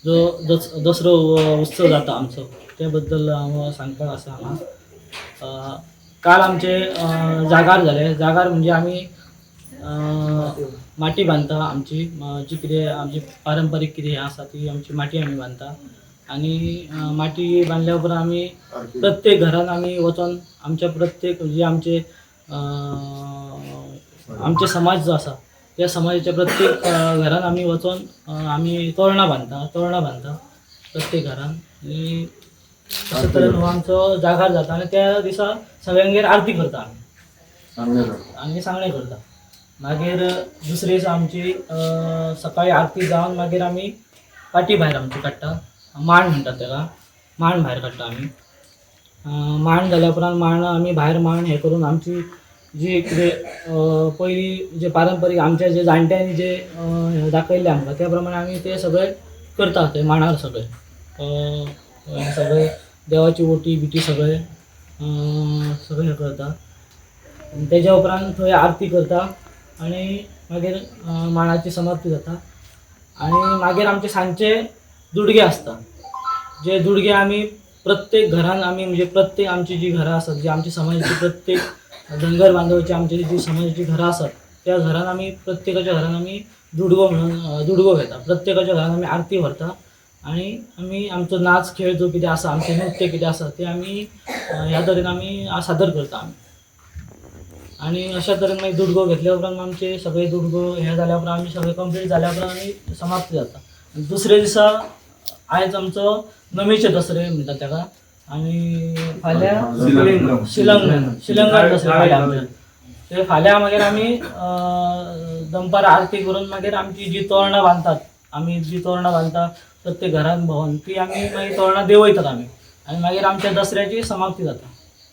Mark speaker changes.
Speaker 1: जो दसरो उत्सव जाता आमचो ते बद्दल हांव सांगपाक आसा हांगा. काल आमचे जागार जाले. जागार म्हणजे आमी माटी बांदता आमची, जी कितें आमची पारंपारीक कितें हें आसा ती आमची माटी आमी बांदता. आनी माटी बांदल्या उपरांत आमी प्रत्येक घरान आमी वचोन आमच्या प्रत्येक जे आमचे आमचे समाज जो आसा त्या समाजाच्या प्रत्येक घरान आमी वचोन आमी तोरणां बांदता, तोरणां बांदता प्रत्येक घरान. आनी अशे तरेन हो आमचो जागार जाता. आनी त्या दिसा सगळ्यांगेर आरती करता आमी आनी सांगणें करता. मागीर दुसरे दिसा आमची सकाळी आरती जावन मागीर आमी पाटी भायर आमची काडटा, मांड म्हणटात ताका, मांड भायर काडटा आमी. मांड जाल्या उपरांत मांड आमी भायर मांड हें करून आमची जी कितें पयलीं जे पारंपारीक आमच्या जे जाणट्यांनी जे दाखयल्लें आमकां त्या प्रमाणे आमी ते सगळे करता, ते मांडार सगळे सगळे देवाची ओटी बिटी सगळे सगळे हें करता. तेज्या उपरांत थंय आरती करता आनी मागीर मांडाची समाप्ती जाता. आनी मागीर आमचे सांजचे दुडगे आसता, जे दुडगे आमी प्रत्येक घरान आमी म्हणजे प्रत्येक आमची जी घरां आसात, जी आमची समाजाची प्रत्येक धनगर बांधवाची आमची जी समाजाची घरां आसात त्या घरान आमी प्रत्येकाच्या घरान आमी दुडगो म्हणून दुडगो घेता, प्रत्येकाच्या घरान आमी आरती व्हरता. आनी आमी आमचो नाच खेळ जो कितें आसा, आमचें नृत्य कितें आसा तें आमी ह्या तरेन आमी सादर करता आमी. आनी अशा तरेन मागीर दुडगो घेतल्या उपरांत आमचे सगळे दुडगो हे जाल्या उपरांत आमी सगळे कंप्लीट जाल्या उपरांत आमी समाप्ती जाता. दुसरे दिसा आयज आमचो नमीचे दसरे म्हणटात ताका. आनी फाल्यां शिलंग शिलंगार दसरे फाल्यां आमचे ते. फाल्यां मागीर आमी दनपार आरती करून मागीर आमची जी तोरणां बांदतात, आमी जी तोरणां बांदता प्रत्येक घरान भोंवन ती आमी मागीर तोरणां देंवयतात आमी. आनी मागीर आमच्या दसऱ्याची समाप्ती जाता.